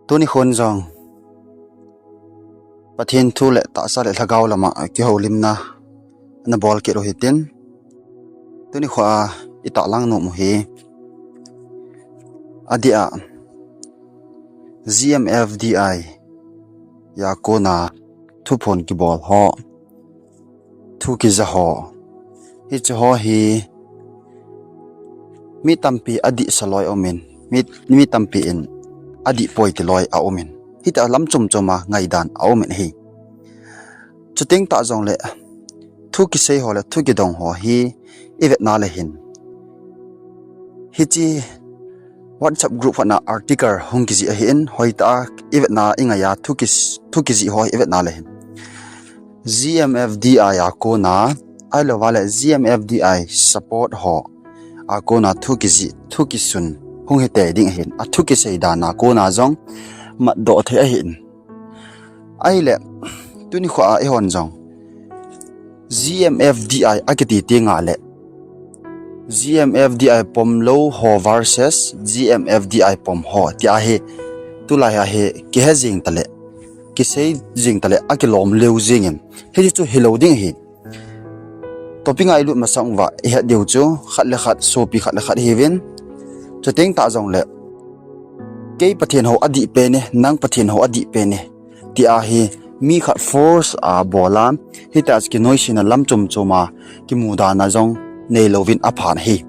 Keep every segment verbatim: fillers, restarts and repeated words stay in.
Tuni khun jong Pathen thu le tahsa le lhagao lama kihoulimna ana bol kit u hitin, tuni khua i tahlang nom u hi, adeh a G M F D I a kona thuphon kibol ho, thu kija ho, hiche ho hi mi tampi adih sa loi aumin, mi, mi tampi in adih poi ti loi aumin, hitia lam chom choma ngaidan aumin ahi. Chuteng tah jongle thu kisei ho le thu kidong ho hi i vetna le hin, hiche WhatsApp group khat na article hung kijih ahin, hoitah a i vetna i ngai a thu ki, thu kijih ho i vetna le hin, G M F D I a kona, ahilouva le G M F D I support ho a kona thu kijih, thu kisun hung hite ding ahin, a thu kisei dan a kona jong matdoh thei ahin. Ahile, tuni khua a eihon jong G M F D I akiti tenga le G M F D I pomlou ho versus G M F D I pom ho tia hi tulai a hi kihe jing tale, kisei jing tale, akilom leu jingin, hiche chu hilou ding ahi. Topic a i lut masang uva i het diu chu khat le khat, sopi khat le khat hiuvin. Chuteng tah jongle, kei Pathen hou adih pen e, nang Pathen hou adih pen e, tia hi mi khat force a bol a, hitia chu kinoisena lam chom choma kimudana jong neilouvin aphan ahi.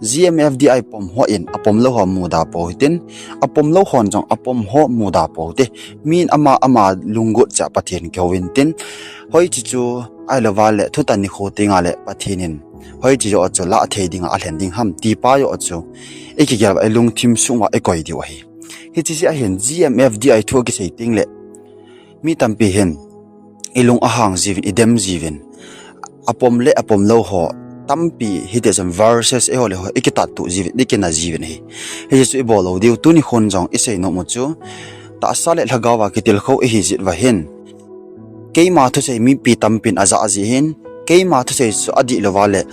G M F D I pom hon apomlou ho muda pou hitin, apomlou hon jong apom ho muda pou hite. Min ama ama lunggot cha Pathen kihouvin tin, hoiche chu ahilouva le thutan nikho tenga le Pathen in hoiche joh chu lah thei dinga alhen ding ham ti pa joh chu i kigel uva, i lungthim sunga i koi diu ahi. Hiche jeh a hin G M F D I thu kisei tengle mi tampi hin i lung ahang jiuvin, i dem jiuvin, apom le apomlou ho tampi hiti chun versus eiho le ho i kitattu jiuvin, i kina jiuvin ahi. Hiche chu i bol lou diu, tuni khun jong i seinom u chu tahsa le lhagao a kitilkhou ihi jeh uva hin, keima thusei mipi tampin aja ji hin, keima thusei chu adihlouva le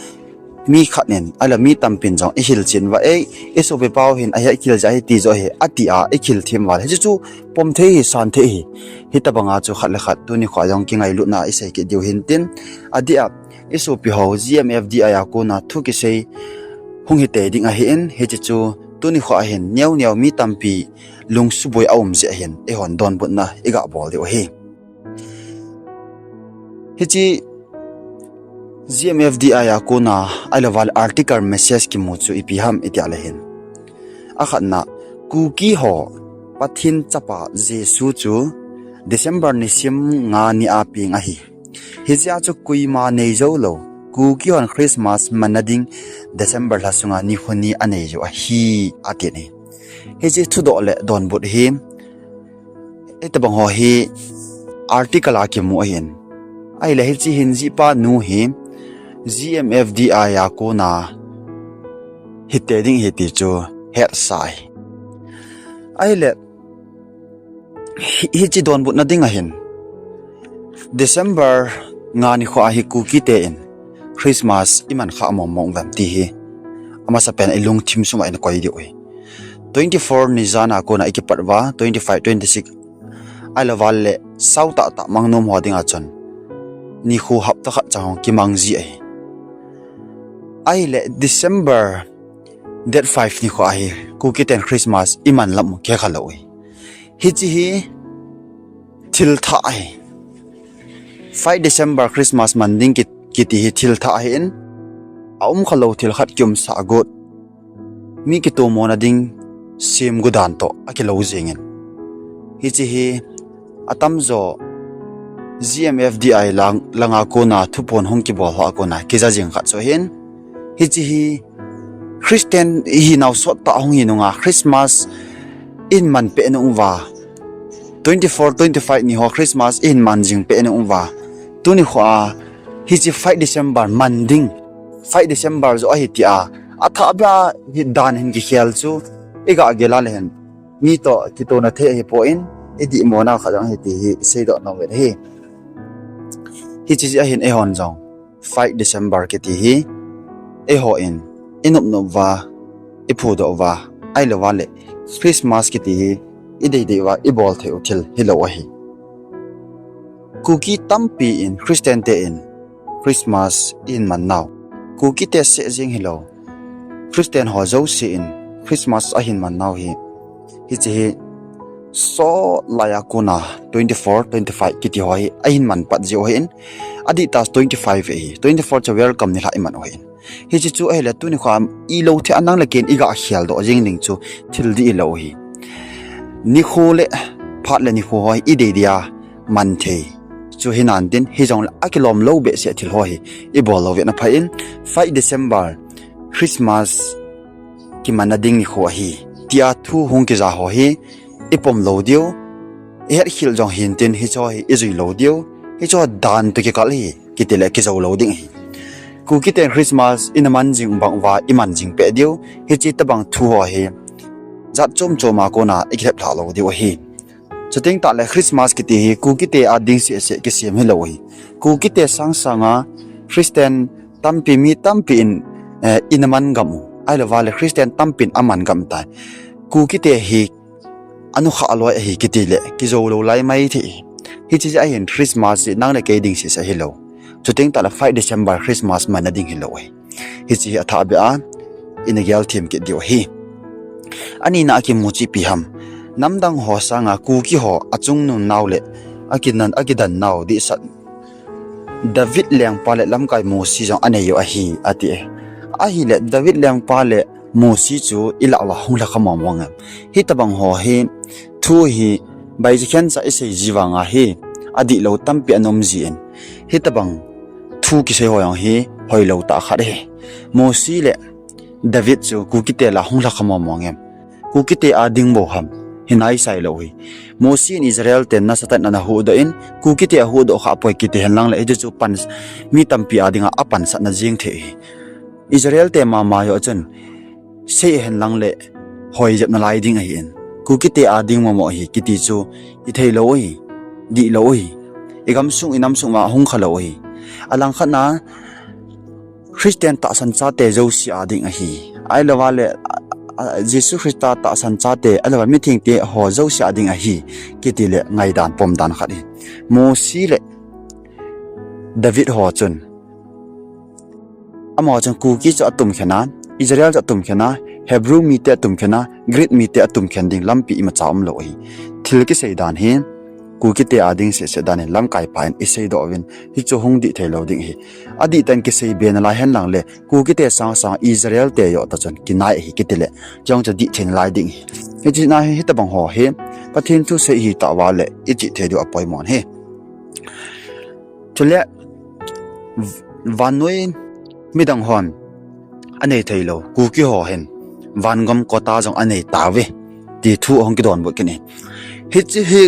mi khat in, ahile mi tampin jong i hilchen uva, ei, i sopi pau hin ahi, i khel jeh ahi ti joh ahi, ati a i khel them uva le, hiche chu pom thei hi, san thei hi. Hitobanga chu khat le khat tuni khua jong kingailutna i sei kit diu hintin, adeh a i sopi ho G M F D I a kona thu kisei hung hite ding ahin, hiche chu tuni khua hin neo neo mi tampi lungsuboi aum jeh hin eihon donbutna i gabol diu ahi. Hiche G M F D I a kona ahilouva le article message kimu chu ipi ham itia le hin, akhatna, Kuki ho Pathen chapa Jesu chu December nisim nga ni a peng ahi. Hijeh a chu koima nei joulou Kuki hon Christmas manna ding December lha sunga nikho ni anei jou ahi, atin ahi. Hiche thudoh le donbut hi hitobang ho hi article a kimu ahin, ahile hiche hin jihpa nu hi G M F D I a kona hite ding ahi ti chu hetsa ahi. Ahile hi, hiche donbutna dinga hin, December nga nikho a hi Kukite in Christmas iman kha mong mong uvem ti hi amasapen a i lungthim sunga i koi diu ahi. Twenty four nijan a kona i kipat uva, twenty five, twenty six, ahilouva le sao tahtah mang nom ho dinga chun nikho hapta khat chang kimang ji ahi. Ahile December date five nikho a hi Kukiten Christmas iman lam u kikha lou ahi. Hiche hi thil thah ahi. Five December Christmas man ding ki, kiti hi thil thah ahin, aum khalou thil khat kiumsah got, mi kitomona ding semgot dan toh akilou jengin, hiche hi atamjo G M F D I lang, langa kona thuphon hung kibol ho a kona kija jeng khat chu ahin, hiche hi Christian ihinau sottah hung hi nunga Christmas ihin man peh nung uva, twenty four, twenty five niho Christmas ihin man jing peh nung uva, tuni khua hiche five December man ding, five December joh ahi tia athah beh a hi dan hin kikhel chu i gagel a le hin, mi toh kitona thei ahipon, i dihmona khat jong ahi ti hi seidoh nom uvin ahi. Hiche jeh a hin eihon jong five December kiti hi eihon i nopnop uva, i phudoh uva, ahilouva le Christmas kiti hi i deidei uva i bol thei u thil hilou ahi. Kuki tampi in Christian te in Christmas i hin man nau, Kuki te seh jeng hilou, Christian ho jouse in Christmas a hin man nau hi, hiche hi sot laiya kona twenty four, twenty five kiti ho hi a hin man pat jiu ahin, adih tah twenty five ahi, twenty four chu welcome nilhah i man u ahin. Hiche chu ahile tuni kho a i lou thei a nang le ken i ga khel doh jeng ding chu thil dih lou ahi. Nikho le phat le nikho ho hi i deidei a man thei chu hinan tin, hijongle akilom lou behseh thil ho hi i bol lou vin apha in, five December Christmas kimanna ding nikho ahi, tia thu hung kija ho hi i pom lou diu, i hetkhel jong hin tin, hiche ho hi i jui lou diu, hiche ho dan toh kikal ahi, kiti le kijou lou ding ahi. Kuki ten Christmas i na man jing bang uva i man jing peh diu, hiche tobang thu ho hi jat chom chom a kona i kilhep lha lou diu ahi. Chuteng tah le Christmas kiti hi Kuki te a ding seh seh kisem hilou ahi. Kuki te sang sang a Christian tampi, mi tampi in, eh, i na man gam u, ahilou va le Christian tampi in a man gam tai. Kuki te hi anukhah loi ahi kiti le kijou lou lai mai thei. Hiche jeh a hin Christmas hi nang le kei ding seh seh hilou. Chuteng tah le five December Christmas manna ding hilou ahi. Hiche hi athah beh a i na gel them kit diu ahi. Ani na a kimu chu ipi ham. Namdang ho sang a Kuki ho achungnung nau le akinan, akidan nau dihsah David lengpa le lamkai Mosi jong anei u ahi, ati e. Ahile David lengpa le Mosi chu i lah uva hung lhakha mong mong em. Hitobang ho hi thu hi baije khen cha i sei ji vang a hi adih lou tampi ana um ji in. Hitobang thu kisei ho jong hi hoilou tah khat ahi. Mosi le David chu Kuki te lah a hung lhakha mong mong em. Kuki te a ding bou ham. Hi nai sai lou hi. Mosi in Israel te nasatah in ana huhdoh in, Kuki te ahuhdoh kha poi kiti hen lang le, hichu chu pan, mi tampi a dinga apansatna jeng thei hi. Israel te mama joh chun sei hen lang le hoi jep nalai ding ahi in. Kuki te a ding momo hi kiti chu i thei lou hi, dih lou hi. I gamsung i namsung uva hung kha lou hi. Alangkhat na Christian tahsan chate jouse a ding ahi. Ahilou va le, a, a, Jesu Christa tahsan chate, ahilou va mithengte ho jouse a ding ahi. Kiti le ngaidan pomdan khat hi. Mosi le David ho chun, amaho chun Kuki chu atum khen a, Israel chu atum khen a, Hebrew mite atum khen a, Greek mite atum khen ding lampi imacha um lou ahi. Thil kisei dan hi, Kuki te a ding seh seh dan hi lamkai pa in i seidoh uvin, hichu hung dih thei lou ding ahi. Adih tah in kisei be nalai hen lang le, Kuki te sang sang Israel te joh tah chun kinai ahi kiti le, chujong chu dih thei nalai ding ahi. Hiche na hi, hitobang ho hi, Pathen thusei hi tah uva le, i chih thei diu apoimo ahi. Chule, v-, vannoi midang hon anei thei lou, Kuki ho hin vangam quota jong anei tauve, ti thu ahung kidonbut kit in. Hiche hi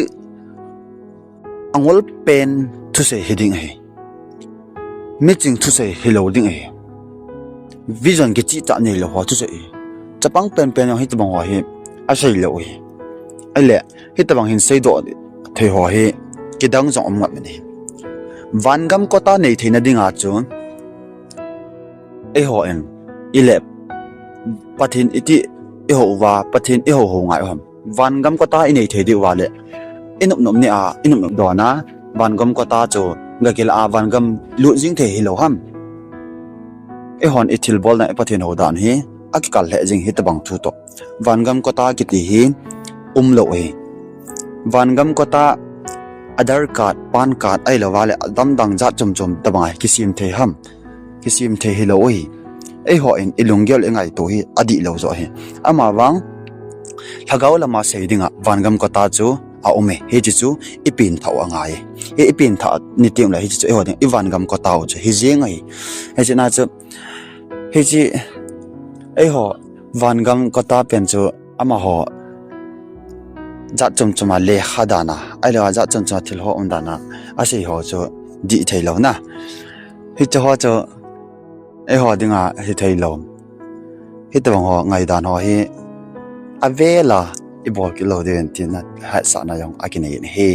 angol pen thusei hi ding ahi. Miching thusei hilou ding ahi. Vision kicheh tah neilou ho thusei ahi. Chapang penpen jong hitobang ho hi asei lou ahi. Ahile, hitobang hin seidoh thei ho hi kidang jong um ngat in ahi. Vangam quota nei theina dinga chu, eiho in, i le Pathen iti i hou uva, Pathen i hou hou ngai u ham. Vangam quota i nei thei diu va le, i nop nop ni a, i nop nop don a, vangam quota chu ga kila a, vangam lut jing thei hilou ham. Eihon i thilbolna, i Pathen hou dan hi akikal lheh jing hitobang thu toh. Vangam quota kiti hi umlou ahi. Vangam quota, Aadhaar card, PAN card, ahilou va le adang dang jat chom chom tobang a kisem thei ham. Kisem thei hilou ahi. Eiho in i lunggel i ngaito hi adih lou joh ahi. Amavang, lhagao lama sei dinga vangam quota chu aum e. Hiche chu i pengthah u angai e. Hi i pengthah ni teng le hiche chu eiho ding i vangam quota u chu hi jeng ahi. Hiche na chu, hiche eiho vangam quota pen chu amaho jat chom chom a lekha dan a, ahilou a jat chom chom a thil ho um dan a, asei ho chu dih thei lou na. Hiche ho chu eiho dinga hi thei lou. Hitobang ho ngaidan ho hi avel a i bol kit lou diu ahi tina hetsahna jong akinei in ahi.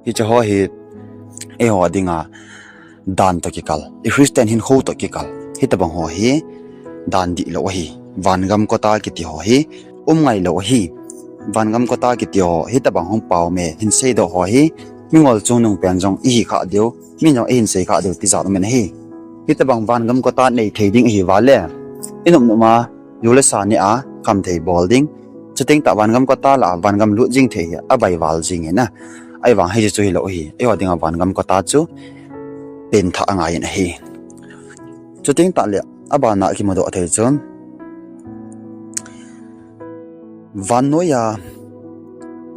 Hiche ho hi eiho dinga dan toh kikal, i Christian hinkho toh kikal, hitobang ho hi dan dih lou ahi. Vangam quota kiti ho hi um ngai lou ahi. vangam kota kiti ho, hitabang hung pao me, hin seidoh ho hi, mingol chungnung pen jong ihi kha diu, mi jong ihin sei kha diu, tijat umin ahi. Hitabang vangam kota nei thei ding ihi vale, inop nop a, ju le sa nia, kham thei bol ding. Chuteng tah vangam kota lah a, vangam lut jing thei hi, abai val jing in a. Ahivang hiche chu hilou hi, eiho dinga vangam kota chu, pengthah angai in ahi. Chuteng tah le, abana kimudoh thei chu. Vannoiya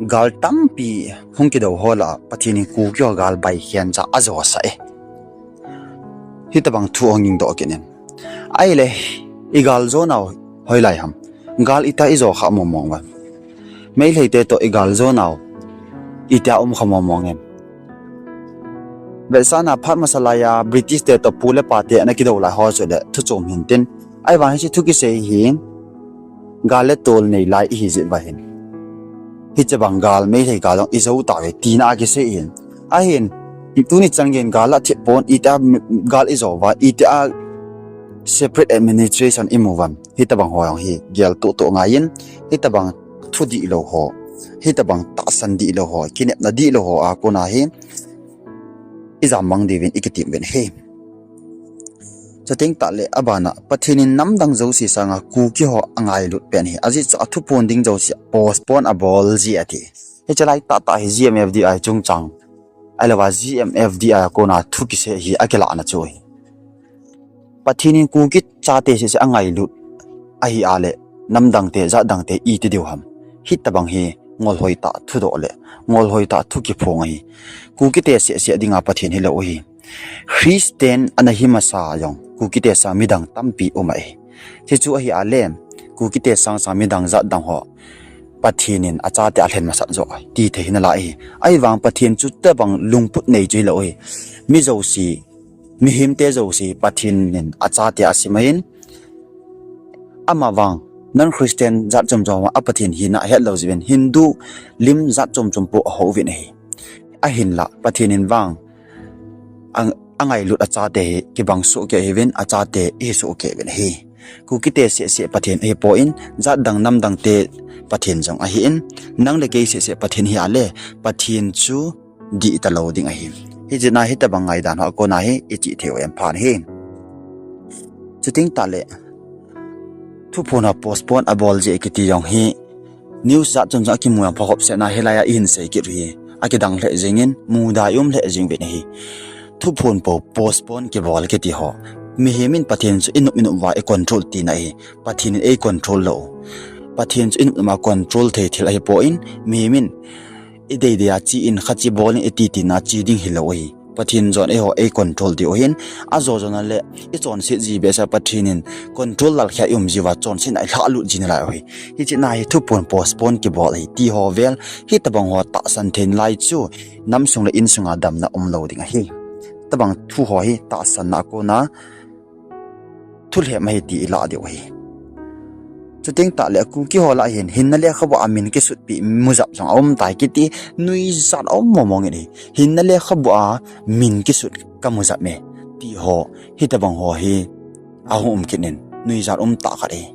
gal tampi hung kidou ho lah a, Pathen in Kuki ho gal baikhen cha ajosah e. Hitabang thu hung ging doh kit in. Ahile, igal jonau hoilai ham. Gal ita ijo kha mong mong uvam. Meitei te toh igal jonau ita um kha mong mong em. Vetsahna phat masa laiya British te toh pu le pa te ana kidou lai ho chu le thu chom hin tin. Ahivang hiche thu kisei hi gal le tol nei lai ihi jeh uva hin. Hiche bang gal Meitei gal jong ijo tauve tina kisei hin. Ahin, tuni chan geiyin gal a thip pon, ita gal ijo uva, ita separate administration imu uvam. Hitabang ho jong hi, gel tuh tuh ngai in, hitabang thu dihlou ho, hitabang tahsan dihlou ho, kinepna dihlou ho a kona hi, ijam mang diuvin ikitim uvin ahi. Chuteng tah le abana, Pathen in namdang jouse sanga Kuki ho angailut pen ahi. Ajeh chu athuphon ding jouse postpone abol ji ati. Hiche lai tah tah hi G M F D I chungchang. Ahilou a G M F D I a kona thu kisei hi akilahna chu ahi. Pathen in Kuki chate seh seh angailut ahi a le, namdang te, jat dang te iti diu ham. Hitabang hi ngolhoi tah thudoh le, ngolhoi tah thu kiphong ahi. Kuki te seh seh dinga Pathen hilou ahi. Christian ana hi masa jong, Kuki te sang midang tampi um ahi. Hichu ahi a le, Kuki te sang sang midang jat dang ho, Pathen in achate alhen masat jo, ti thei hinalai ahi. Ahivang Pathen chu tabang lungput nei chu hilou ahi. Mi jouse, mihem te jouse, Pathen in achate asemai in, amavang, non-Christian jat chom chom a Pathen hina ahetlou jeh uvin, Hindu lim jat chom chom po ahou uvin ahi. Ahinlah, Pathen in vang, ang, angailut achate hi, kibang soh kei ahiuvin, achate ihi soh kei uvin ahi. Kuki te seh seh Pathen ahipon, jat dang nam dang te Pathen jong ahin, nang le kei seh seh Pathen hi a le, Pathen chu dih talou ding ahi. Hijeh a hitabang ngaidan ho a kona hi, ichih thei u ahi phat hi. Chuteng tah le, thuphon a postpone abol ji kiti jong hi, news jat chom chom a kimu jong phakhop sena hilai a ihin sei kit u hi. Akidang lheh jeng in, muda i um lheh jeng uvin ahi. Thuphon po postpone kibol kiti ho. Mihem in Pathen chu inop inop uva i control tina ahi. Pathen in ei control lou. Pathen chu inop inop a control thei thil ahipon, mihem in i deidei a che in, khat che bol in i ti tina che ding hilou ahi. Pathen jong eiho ei control diu ahin, ajo jo na le, i chonset ji behseh a Pathen in control lal khia i um jiuva chonsetna i lhahlut ji nalai u ahi. Hiche na hi thuphon postpone kibol ahi, ti ho vel, hitabang ho tahsan thei nalai chu, namsung le insunga damna umlou ding ahi. Tabang thu ho hi tahsanna a kona, thulhem ahi ti i lah diu ahi. Chuteng tah le Kuki ho lah a hin, hinna lekhabu a min kisutpi mujap jong aum tai kiti, nuijat aum mong mong in ahi. Hinna lekhabu a min kisut kamujap e, ti ho, hitabang ho hi, ahung um kit in, nuijat um tah khat ahi.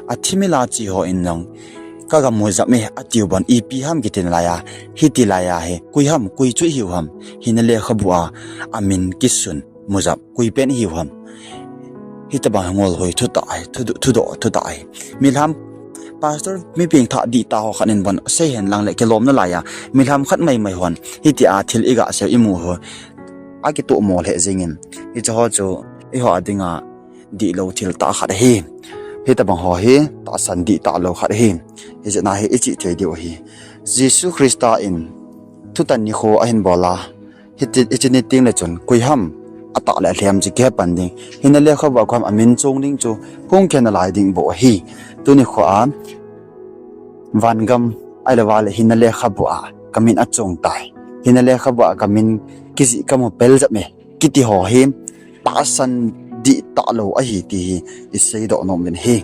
Athimil a che ho in jong, kagam mujap e, atiu bon, ipi ham kiti nalai a, hiti lai a hi, koi ham, koi chu ihiu ham, hinna lekhabu a, amin kisun mujap, koi pen ihiu ham. Hitabang ngolhoi thutah ahi, thudoh, thudoh, thutah ahi. Milham, pastor mi pengthah dihtah ho khat in bon, sei hen lang le kilom nalai a, milham khat mai mai hon, hitia thil iga sei imu ho, akitoh mo lheh jeng in, hiche ho chu, eiho a dinga, dihlou thil tah khat ahi. Hitabang ho hi, tahsan dihtah lou khat ahi. Hijeh a hi ichih thei diu ahi. Jesu Christa in, thutan nikho ahin bol a, hiti, hiche ni teng le chun, koi ham, atah le alhem chu kihe pan ding. Hinna lekhabu a koi ham amin chong ding chu, hung khen nalai ding bou ahi. Tuni kho a, vangam, ahilou le hinna lekhabu a, kamin achong tai. Hinna lekhabu a, kamin kijih kamu pel jap e, kiti ho hi, tahsan dihtah lou ahi ti hi, isei doh nom uvin ahi.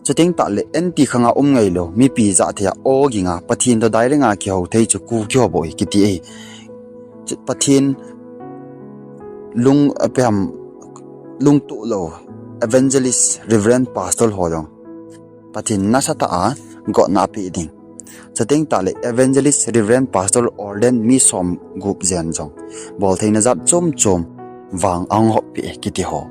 Chuteng tah le, anti khanga um ngailou, mipi jat thei a, o ging a, Pathen toh direct a kihou thei chu Kuki ho bou ahi kiti ahi. Chu Pathen lung, ipi ham, lungtuh lou, evangelist, reverend, pastor ho jong. Pathen nasatah a gotna apeh ding. Chuteng tahle Evangelist, Reverend, Pastor, Ordained mi som gup jen jong boltheina jat chom chom vang ahung hoppeh kiti ho.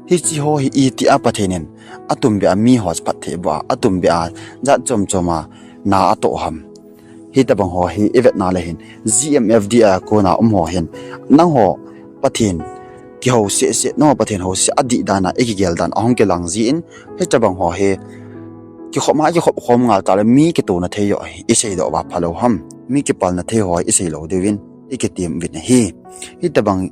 Hiche ho hi itia Pathen in atumbeh a miho phatthei aboh a, atumbeh a jat chom chom a na atoh ham. Hitobang ho hi ivetna le hin, G M F D I a kona um ho hin, nangho Pathen kihousese, nangho Pathen house adih dan a ikigel dan ahung kilang jin, hitobang ho hi kikhop ma kikhop khom ngal tahle mi kitouna thei ho hi iseidoh uva phalou ham. Mi kipalna thei ho hi iseilou diuvin ikitem uvin ahi. Hitobang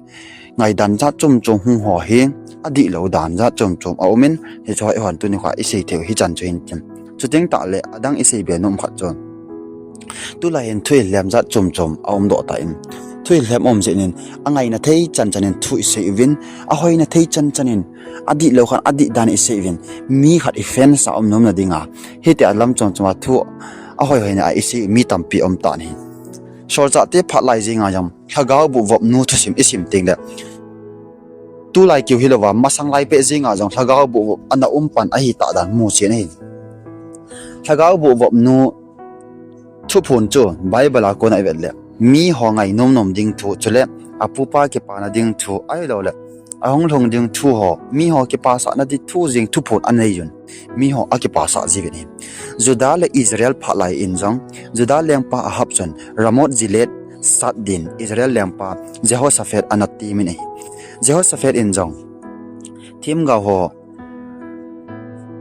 ngaidan jat chom chom hung ho hi adihlou dan jat chom chom aumin, hiche ho hi eihon tuni kho isei theiu hichan chu hin tin. Chuteng tahle adang iseibe nom khat chu, tulai hin thuhil lhem jat chom chom aumdoh tan, thuhil lhem aum jeh in angaina thei chan chan in thu isei uvin, ahoina thei chan chan in adihlou khat adih dan isei uvin, mi khat i fans a um nomna dinga hitia lam chom chom a thu ahoi hoina a isei mi tampi aum tan ahi. Solchahte phat lai jenga jong lhagao boh vopnu thusim isim tengle, tulai keu hilouva masang lai peh jenga jong lhagao boh vop ana um pan ahitah dan muchen ahi. Lhagao boh vopnu thuphon chu Bible a kona ivet le, miho ngainom nom ding thu, chule apupa kipana ding thu, ahiloule ahung lhung ding thu ho, miho kipasahna ding thu jeng thuphon anei un, miho akipasah jiuvin ahi. Judah le Israel phat lai in jong, Judah lengpa Ahab chun Ramoth Gilead sat din Israel lengpa Jehoshaphat ana temin ahi. Jehoshaphat in jong, themgao ho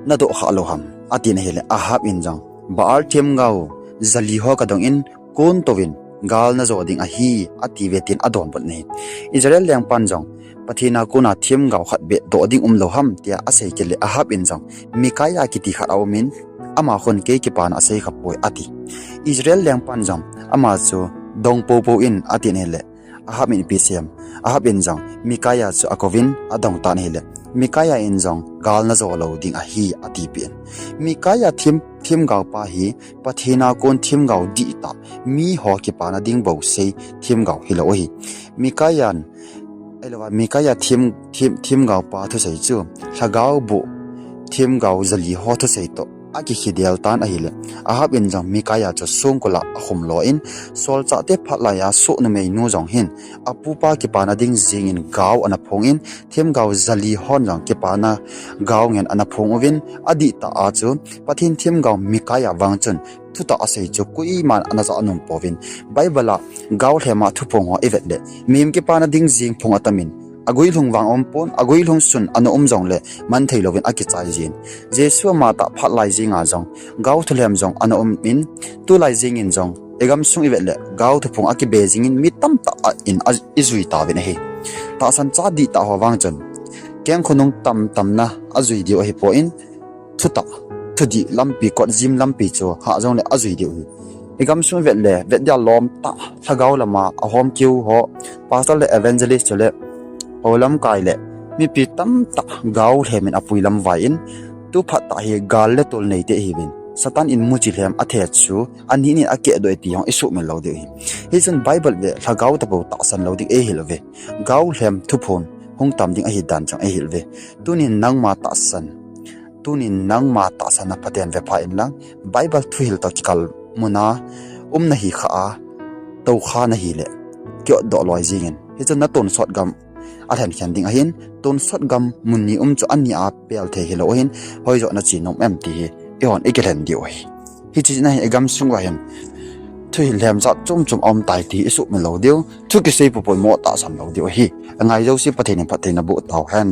nadoh khah lou ham, atin ahile, Ahab in jong, Baal themgao jali ho kadong in, kon touvin gal najo ding ahi, atiuve tin adonbut in ahi. Israel lengpan jong, Pathen a kona themgao khat beh doh ding umlou ham, tia asei kit le, Ahab in jong Micaiah kiti khat aumin, ama khun kei kipana asei khapoi, ati. Israel lengpan jong ama chu dong poupou in, atin ahile, Ahab in ipi asei em? Ahab in jong Micaiah chu akouvin adong tan ahile, Micaiah in jong gal najo lou ding ahi, atipeh in. Micaiah them, themgao pa hi Pathen a kon themgao dihtah, miho kipana ding bou sei themgao hilou ahi. Micaiah in, ahilouva Micaiah them, them, themgao pa thusei chu lhagao boh themgao jali ho thusei toh akikhidel tan ahile, Ahab in jong Micaiah chu songkul a akhum lo in, solchahte phat lai a soh numeinu jong hin apupa kipana ding jengin gao ana phong in, themgao jali hon jong kipana gao ngen ana phong uvin, adihtah a chu Pathen themgao Micaiah vang chun thutah asei chu koiman ana jah nom pouvin, Bible a gao lhem a thuphong ho ivet le, mihem kipana ding jeng phong atamin, aguilhung vang aumpon, aguilhung sun ana um jongle manthei louvin akichai jin. Jesu amatah phat lai jenga jong gao thulhem jong ana umin, tulai jengin jong igamsung ivet le gao thuphong akibe jingin mi tamtah a in a, ijui tauvin ahi. Tahsan cha dihtah ho vang chun kengkhonung tamtamna ajui diu ahipon, thutah, thudih lampi, kotjim lampi chu hah jongle ajui diu ahi. Igamsung ivet le, vet dia lomtah, lhagao lama ahomkeu ho, pastor le evangelist chule houlamkai le mipi tamtah gao lhemin apui lamvai in, tu phattah hi gal le tol neite ihiuvin, Satan in muchi lhem athe chu aninin akehdoh e ti jong isuhmil lou diu ahi. Hichun Bible ve, lhagao tapou tahsan lou ding eihil uve. Gao lhem thuphon hung tam ding ahi dan jong eihil uve. Tunin nangma tahsan, tunin nangma tahsan na phaten ve pha inlang, Bible thuhil toh kikal muna um nahi khah a, toukha nahile, kiotdoh loi jingin. Hichun natonsot gam alhenkhen ding ahin, tonsot gam mun ni um chu ani a pel thei hilou ahin, hoijoh nache nom em ti hi eihon ikilhen diu ahi. Hiche jeh a hin igamsung uva hin thuhil lhem jat chom chom aumtai ti isuhmil lou diu, thu kisei poupou mo tahsan lou diu ahi. Angai jouse Pathen in phatthei naboh tauhen.